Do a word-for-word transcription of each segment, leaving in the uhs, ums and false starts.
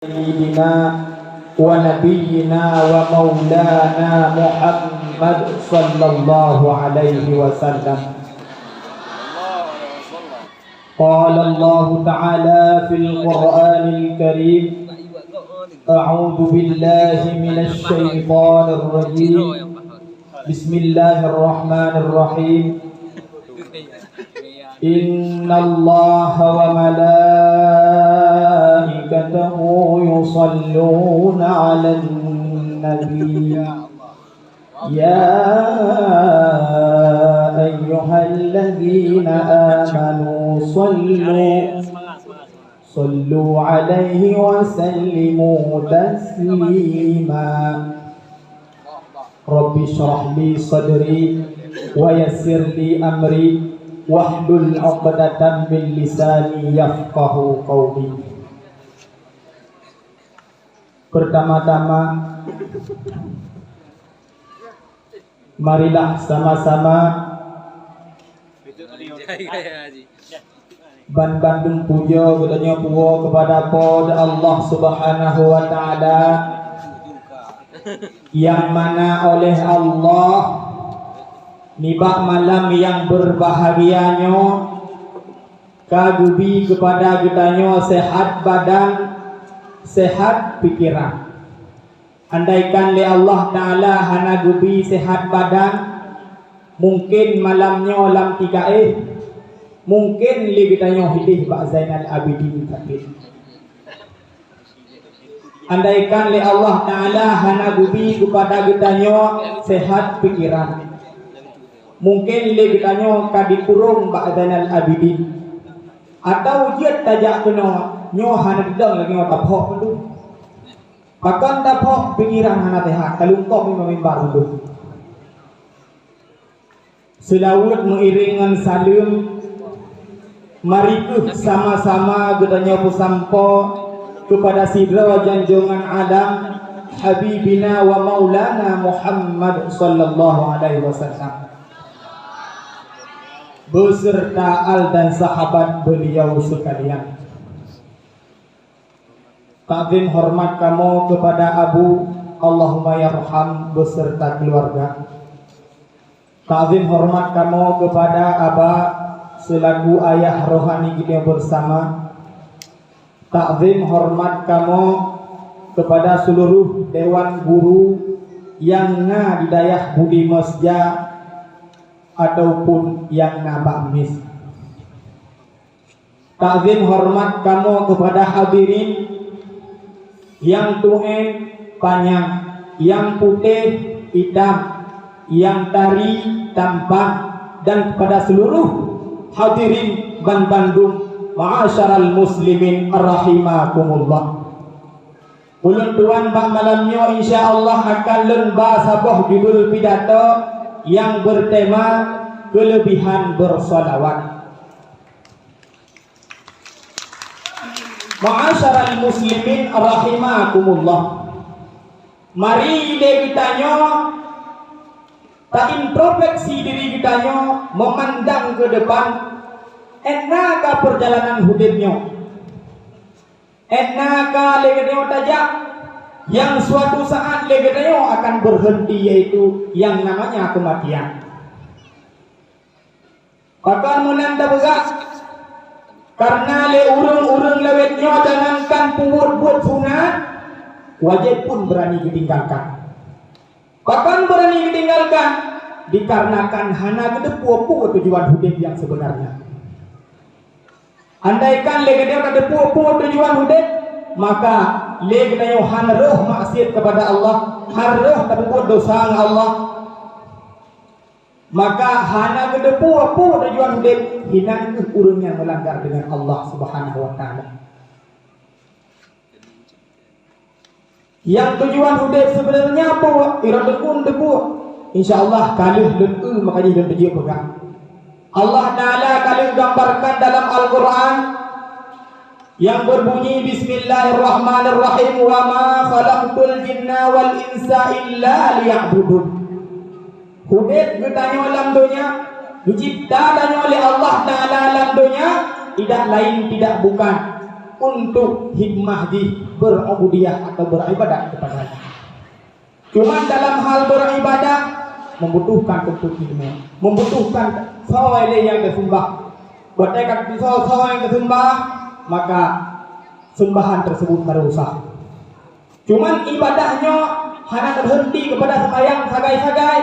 سيدنا ونبينا ومولانا محمد صلى الله عليه وسلم. قال الله تعالى في القرآن الكريم: أعوذ بالله من الشيطان الرجيم. بسم الله الرحمن الرحيم. إن الله وملائكته يصلون على النبي. يا أيها الذين آمنوا صلوا صلوا عليه وسلموا تسليما. رب اشرح لي صدري ويسر لي أمري واحلل عقدة من لساني يفقهوا قولي. Pertama-tama, marilah sama-sama ban bandum pujoe geutanyoe puwoe keupada Po teu Allah Subhanahu wa Taala, nyang mana oleh Allah nibak malam nyang beurbahagia nyoe ka geubi keupada geutanyoe seuhat badan, seuhat pikeran. Andaikan lé Allah Taala hana geubi seuhat badan, mungken malam nyoe lam tika éh, mungken lé geutanyoe hideh bak Zainal Abidin sakét. Andaikan lé Allah Taala hana geubi keupada geutanyoe seuhat pikeran, mungken lé geutanyoe ka dikurong bak Zainal Abidin. Atawa jeuet tajak keunoe, nyoe hana didong lagée nyoe taphok mandum. Pakon taphok pikeran hana seuhat, ka lungkong mimba-mimba rundum. Seulaweuet meuiréng ngon saleuem, mari kheueh sama-sama geutanyoe peusampoe keupada sidroe janjongan alam, Habibina wa Maulana Muhammad sallallahu alaihi wasallam, beserta al dan sahabat beliau sekalian. Takzim hormat kamoe keupada Abu, Allahumma yarham, beserta keluarga. Takzim hormat kamoe keupada Aba seulaku ayah rohani geutanyoe bersama. Takzim hormat kamoe keupada seuluruh dewan guru nyang na di dayah Budi Meusja ataupun nyang na bak mis. Takzim hormat kamoe keupada hadirin nyang tu'en panyang, nyang putéh itam, nyang tari tampan, dan keupada seuluruh hadirin ban bandum, ma'asyaral muslimin rahimakumullah. Ulôn tuan bak malam nyoe insya Allah akan lôn ba saboh judul pidato nyang beutema Keulebihan Beursolawat. Ma'asyaral muslimin rahimakumullah. Mari lé geutanyoe taintrospeksi diri geutanyoe meumandang keu depan, étna ka peurjalanan udeb nyoe. Étna ka lé geutanyoe tajak, nyang suatu saát lé geutanyoe akan beurhenti, yaitu nyang namanya keumatian. Pakon meunan tapeugah? Kareuna lé ureuëng-ureuëng lawét nyoe jangankan peubuet buet sunat, wajéb pun beurani geutinggalkan. Pakon beurani geutinggalkan? Dikarenakan hana geuteupeue peue tujuan udeb nyang seubeunarnya. Andaikan lé geutanyoe tateupeue peue tujuan udeb, maka lé geutanyoe han rhoh maksiet keupada Allah, han rhoh tapeubuet dosa ngon Allah. Maka hana geuteupeue peue tujuan udeb, hinan kheueh ureuëng nyang meulanggar deungon Allah Subhanahu wa Taala. Nyang tujuan udeb seubeunarnya peue? Irot teupeu, teupeu. Insya Allah ka lheueh lôn eu maka jih lôn peujeuet peugah. Allah Taala ka lheueh gambarkan dalam Al-Quran yang berbunyi, "Bismillahirrahmanirrahim, wa ma khalaqtul jinna wal insa illa liya'budun." Udeb geutanyoe lam donya, geucipta tanyoe lé Allah Taala lam donya, tidak lain tidak bukan, untuk hikmah jih berubudiyah atau beribadat kepada-Nya. Cuman dalam hal beribadah membutuhkan untuk ilmu, membutuhkan soe lé nyang teuseumbah. Watée ka soe-soe nyang teuseumbah, maka seumbahan tersebut baru sah. Cuman ibadah nyoe hana terhenti kepada sembahyang sagai-sagai.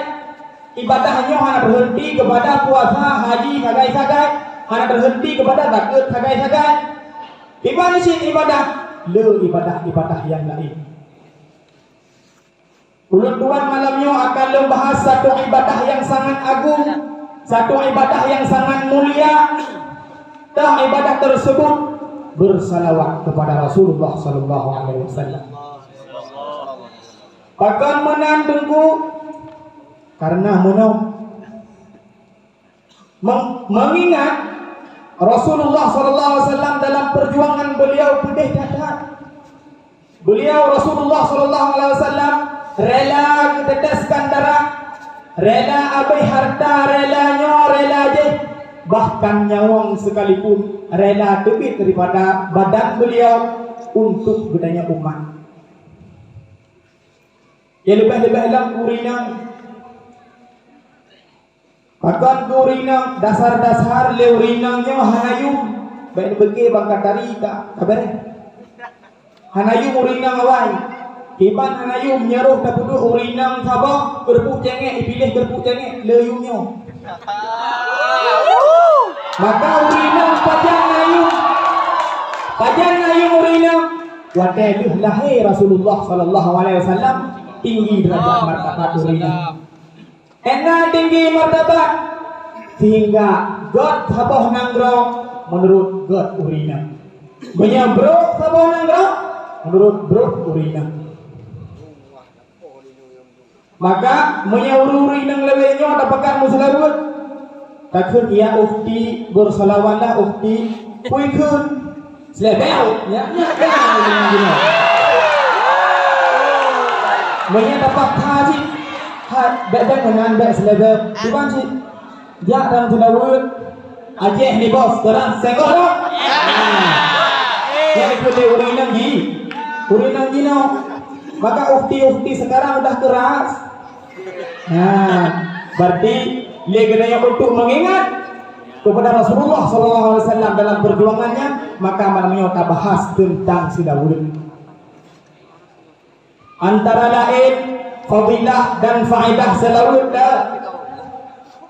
Ibadah nyoe hana terhenti kepada puasa haji sagai-sagai, hana terhenti kepada zakeuet sagai-sagai. Kiban cit ibadah, le ibadah-ibadah nyang laén. Ulôn tuan malam nyoe akan lôn bahas satu ibadah nyang sangat agung, satu ibadah nyang sangat mulia. Dan ibadah tersebut bersalawat kepada Rasulullah sallallahu alaihi wasallam. Pakon meunan Teungku? Karena meunoe. Meng-, mengingat Rasulullah sallallahu alaihi wasallam dalam perjuangan beliau pedih that-that. Beliau Rasulullah sallallahu alaihi wasallam rela geuteteskan darah, rela abéh harta, rela nyoe, rela jih, bahkan nyawöng sekalipun rela teubiet daripada badan beliau untuk geutanyoe umat. Ya leubeh-leubeh lom ureueng inong. Pakon keu ureueng inong, dasar-dasar lé ureueng inong nyoe hana yum. Bèk neubeuke bangka tari ka, ka bèrèh. Hana yum ureueng inong awai. Kiban hana yum, nyoe rôh tapeuduek ureueng inong saboh, keureupuk céngék, ipiléh keureupuk céngék, le yum nyoe. Maka ureueng inong pajan na yum. Pajan na yum ureueng inong? Watèe lheueh lahé Rasulullah sallallahu alaihi wasallam, tinggi derajat martabat ureueng inong. Ék na tinggi martabat, sehingga göt saboh nanggroe meunurot göt ureueng inong. Meunyoe brôk saboh nanggroe, meunurot brôk ureueng inong. Maka, meunyoe ureueng-ureueng nyang lewat nyoe tapakat meuseulaweuet, takheun, "Ya ukhti, bersalawatlah ukhti." Peue kheun? Seulaweuet, ya. Meunyoe tapaksa cit, ha, bèk, bèk meunan, bèk seulaweuet. Cuba cit. Jak dan seulaweuet. Aceh ni, Bos, sekarang senggol dong. Nah, ya, ikut deh, ureueng inong ji. Ureueng inong ji no. Maka ukhti-ukhti sekarang udah keras. Nah, berarti lé geutanyoe untuk mengingat kepada Rasulullah sallallahu alaihi wasallam dalam perjuangannya, maka malam nyoe tabahas tentang seulaweuet. Antara laén fadilah dan faedah seulaweuet,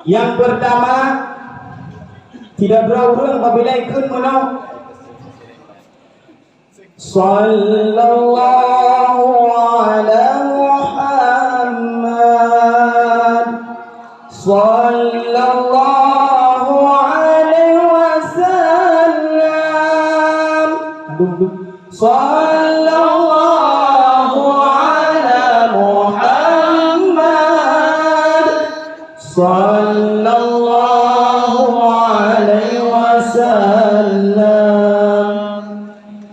nyang peurtama, sidroe-droe ureueng apabila ikheun meunoe, "Sallallahu ala Muhammad, sallallahu alaihi wasallam." Aduh, aduh. Sallallahu ala Muhammad, sallallahu alaihi wasallam.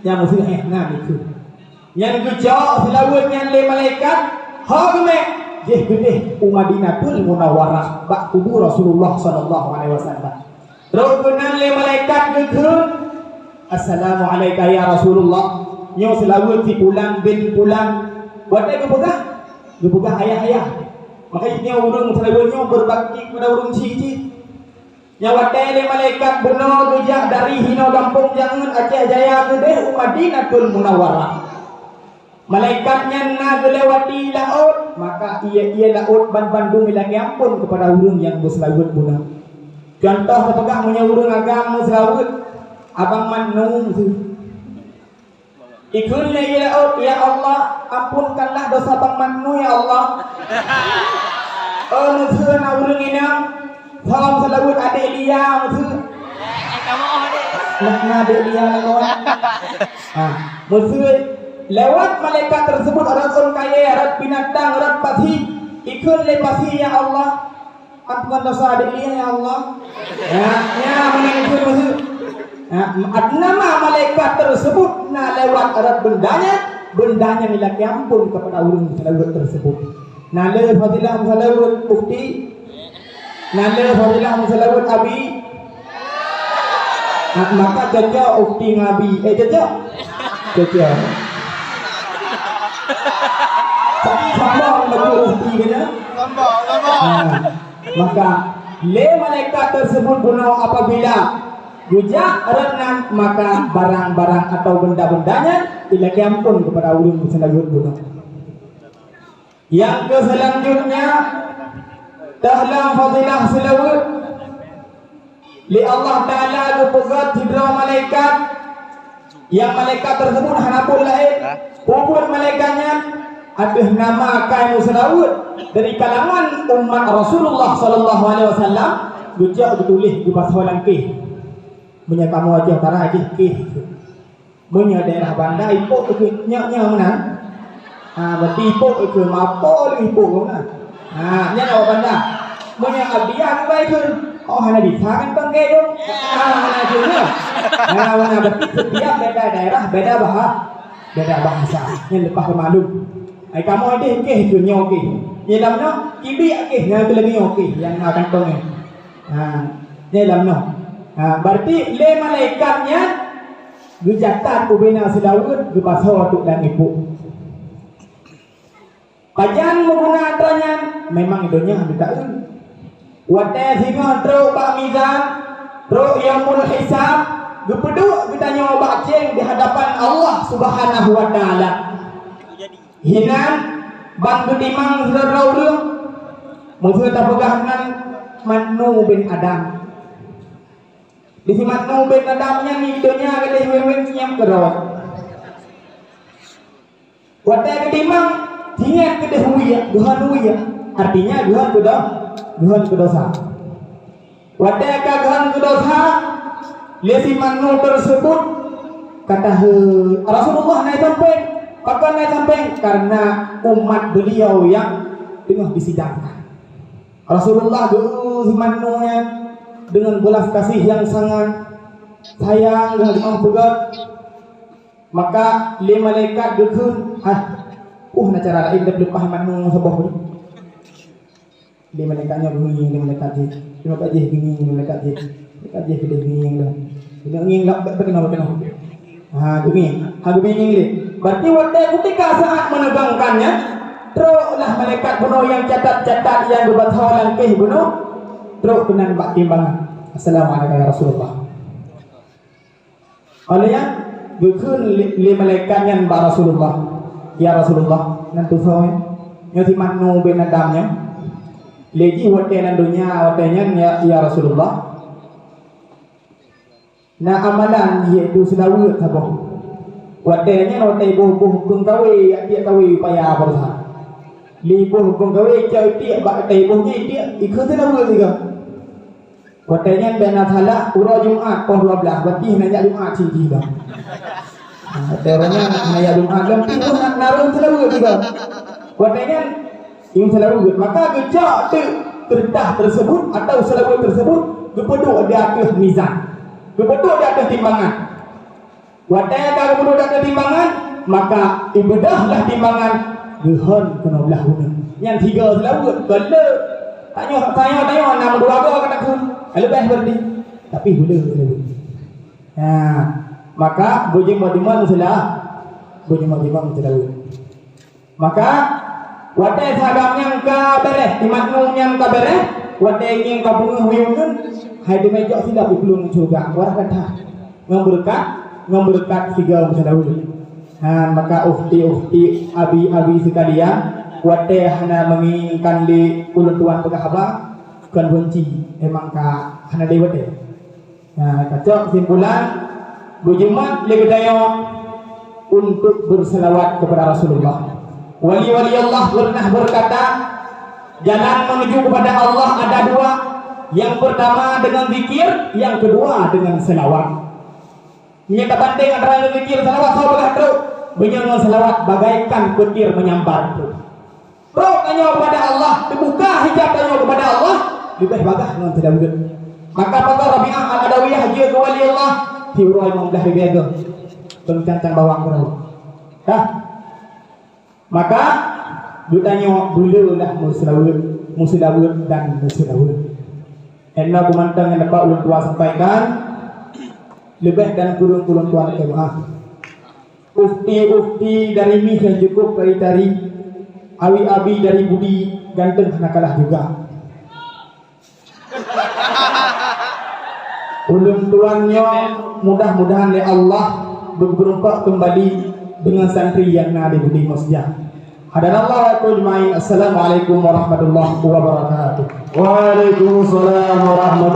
Nyang meuseulaweuet nyan itu. Nyang geucok seulaweuet nyan lé malaikat, ho geumek, jih geudeh u Madinatul Munawwarah, bak kubu Rasulullah sallallahu alaihi wasallam. Trok keunan lé malaikat geukheun, "Assalamu alaika ya Rasulullah." Nyoe seulaweuet si pulan bin pulan. Watèe geupeugah, geupeugah ayah-ayah. Maka nyoe ureueng seulaweuet nyoe beubakti keupada ureueng chik jih. Nyoe watèe lé malaikat bunoe geujak dari hinoe gampông Jangeut Aceh Jaya geudeh u Madinatul Munawwarah. Malaikat nyan na geulewati laôt, maka ié-ié laôt banmandum ilakèe amphon keupada ureueng nyang meuseulaweuet bunoe. Contoh teupeugah meunyoe ureueng agam meuseulaweuet, abang Mat Nu meuseue. Ikheun lé ié laôt, "Ya Allah, amphonkanlah dosa bang Mat Nu, ya Allah." Oh, meuseue na ureueng inong, "Salam seulaweuet adék Lia," meuseue. Nah, na adék Lia lagoe. Ha, meuseue lewat malaikat tersebut rot ôn kayèe, rot binatang, rot pasi, ikheun lé pasi, "Ya Allah, amphon dosa adék Lia, ya Allah." Ya, ya, meunan ikheun meuseue. Ya, nama malaikat tersebut na lewat rot benda nyan, benda nyan ilakèe amphon keupada ureueng seulaweuet tersebut. Na le fadilah meuseulaweuet, ukhti? Na le fadilah meuseulaweuet, abi? Ah, maka cocok ukhti ngon abi. Eh, cocok? Cocok. Tapi sombong betul ukhti kena. Sombong, sombong. Ah, maka lé malaikat tersebut bunoe apabila geujak rot nyan, maka barang-barang atau benda-benda nyan ilakée amphon keupada ureuëng meuseulaweuet bunoe. Nyang keu selanjutnya, teuh lam fadilah seulaweuet, lé Allah Taala geupeugét sidroe malaikat, nyang malaikat tersebut hana buet laén, peue buet malaikat nyan, ateueh nama kayée meuseulaweuet dari kalangan umat Rasulullah sallallahu alaihi wasallam, geucok geutuléh geupasoe lam kéh. Meunyoe kamoe Aceh Utara jih kéh. Meunyoe daerah Banda ipok keu nyak nyak meunan. Ha, berarti ipok keu mapo lé ipok meunan. Ha, nyan awak Banda. Meunyoe Abdiya ngon bai keu, oh hana bisa kan tong keu dong. Ha, hana keu nyoe. Ha, mana berarti setiap beda daerah beda bahasa. Beda bahasa. Nyan leupah keu maklum. Ai kamoe deh keh keu nyoe keh. Nyan lam nyoe kibiek keh nyan keu lagèe nyoe keh nyang na kantong nyan. Ha, nyan lam nyoe. Ha, berarti lé malaikat nyan geucatat ubena seulaweuet geupasoe teuk lam ipok. Pajan meuguna atra nyan memang donya geutaeun. Watée singoh trok bak mizan, trok yaumul hisab, geupeuduek geutanyoe bak céng di hadapan Allah Subhanahu wa Taala. Hinan ban geutimang sidroe ureuëng, meuseu tapeugah nan Matnu bin Adam. Di si Matnu bin Adam nyan di donya gadeh wéweng nyang keudroe. Watée geutimang, singet keudeh wie, geuhon wie, artinya geuhon keudo-, geuhon keudosa. Watée ka geuhon keudosa, lé si Matnu tersebut kata, "He, Rasulullah naik sampeng." Pakon naik sampeng? Karena umat beliau yang tengah disidangkan. Rasulullah geu si Matnu nyan dengan belas kasih yang sangat sayang dan peugét. Maka lé malaikat geukheun, "Hah, uh, na cara laén daripada leupah Matnu saboh ni." Lé malaikat nyoe geungieng, lé malaikat jih. Lé malaikat jih geungieng, lé malaikat jih. Malaikat jih geungieng dah. Geungieng dah, bèk, bèk keunoe, bèk keunoe. Ha, geungieng. Ha, geungieng lé. Berarti watée ketika saat menegangkannya, troklah malaikat bunoe nyang catat-catat nyang geubasoe lam kéh bunoe, trok keunan bak timbangan. "Assalamualaikum ya Rasulullah." Óh lheueh nyan, geukheun lé, lé malaikat nyan bak Rasulullah, "Ya Rasulullah, nan tusoe nyoe si Matnu bin Adam nyan, lé jih watée lam donya watée nyan, ya, ya Rasulullah, na amalan, yaitu seulaweuet saboh. Watée nyan watée boh-boh hukôm kawé, jak tiek kawé payah beureusaha. Lé boh hukôm kawé, jak tiek bak watée boh nyan tiek, ikheun seulaweuet sigoe." Watée nyan bèk na salah, uroe Jumat poh dua belas, berarti hana jak Jumat cit jih bah. Ha, watée uroe nyan hana jak Jumat, lom pih na, na rhom seulaweuet juga. Watée nyan, nyang seulaweuet, maka geucok teuk keureutah tersebut atau seulaweuet tersebut geupeuduek di ateueh mizan. Geupeuduek di ateueh timbangan. Watée ka geupeuduek di ateueh timbangan, maka ibeudôh lah timbangan geuhon keunoe blaih uneuen. Nyan sigoe seulaweuet, kon le. Tanyoe, tanyoe, tanyoe na meudua goe ka takheun. Ka leubeh berarti. Tapi hule seulaweuet. Nah, maka beujimat-jimat meuseula-, beujimat-jimat meuseulaweuet. Maka, watée si Adam nyan ka bèrèh, si Matnu nyan ka bèrèh, watée ngieng ka beungeuh wie uneuen, hai teumé jok sidroe di pulo syeuruga, wadah that. Ngon beureukat, ngon beureukat sigoe meuseulaweuet. Ha, maka ukhti-ukhti, abi-abi seukalian, watée hana meunginginkan lé ulôn tuan peugah haba, kon beunci, memang ka hana lé watée. Nah, ka cok kesimpulan, beujimat lé geutanyoe untuk berselawat kepada Rasulullah. Wali-wali Allah pernah berkata, jalan menuju kepada Allah ada dua. Yang pertama dengan zikir, yang kedua dengan selawat. Meunyoe tabandéng antara ngon zikir, selawat, soe bagah trok? Meunyoe ngon selawat, bagaikan petir menyambar trok. Trok tanyoe kepada Allah, teubuka hijab tanyoe kepada Allah, leubeh bagah ngon seulaweuet. Maka pakon Rabi'ah Al-Adawiyah jeuet keu wali Allah, siuroe limong blaih ribèe goe. Peucancang bawang keudroe. Dah. Maka, geutanyoe beuleulah meuseulaweuet, meuseulaweuet dan meuseulaweuet. Enam mantong nyang dapat ulôn tuan sampaikan. Leubeh dan kureueng ulôn tuan keu meu'ah. Ukhti-ukhti dari mih nyang cukup tari-tari, abi-abi dari budi ganteng hana kalah juga. Ulôn tuan nyoe mudah-mudahan lé Allah beugeureumpok keumbali deungon santri nyang na di budi meuseujah. Hadanallahu wa iyyakum ajmain. Assalamualaikum warahmatullahi wabarakatuh. Waalaikumsalam warahmatullahi